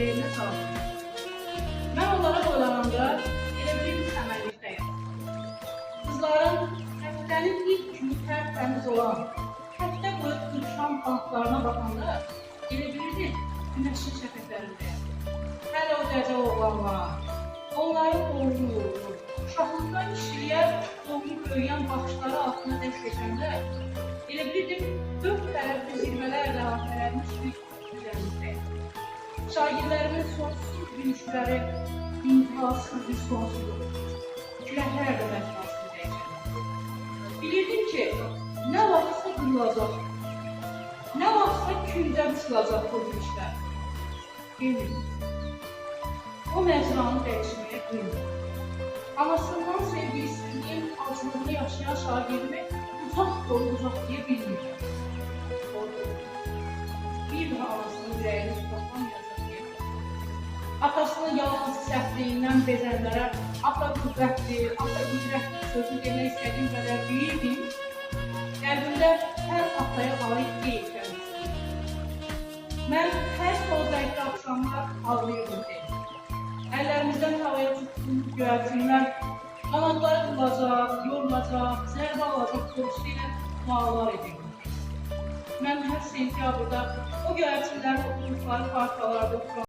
gələcəyinə çalışırdım. Mən onlara boylananda elə bilirdim çəmənlikdəyəm. Qızların həftənin ilk günü tərtəmiz olan, həftə boyu qırışan banklarına baxanda elə bilirdim günəşin şəfəqlərindəyəm. Hələ o dəcəl oğlanlar, onların oğlu, uşaqlıqdan kişiliyə doğru böyüyən baxışları altına dərs keçəndə elə bilirdim dörd tərəfli zirvələrlə əhatələnmiş bir düzənlikdəyəm. Şagirdlərimin sonsuz gülüşləri intihasız bir sonsuzluq. Küləklər də məcrasını dəyişər. Bilirdim ki, nə vaxtsa qırılacaq, nə vaxtsa küncə qısılacaq bu gülüşlər. Bilmirdim. O məcranı dəyişməyə qıymırdım. Anasından sevgilisizliyin acılığını yaşayan şagirdimi uzaq dolu uzaq deyə bilmirdim. Qorxurdum. Bir daha anasının ürəyini qucaqlamayacaq deyə. Atasının yalnız sərtliyindən bezənlərə ata qüvvətli, ata qüdrətli sözü demək istədiyim qədər deyirdim. Qəlbimdə hər ataya aid deyil təmizlik. Mən hər solzəngli axşamlar ağlayırdım deyə. Əllərimizdən havaya tutduğumuz göyərçinlər qanadları qırılacaq, yorulacaq, zərbə alacaq qorxusu ilə dualar edirdim. Mən hər sentyabrda o göyərçinlərin oturduqları partalarda oturan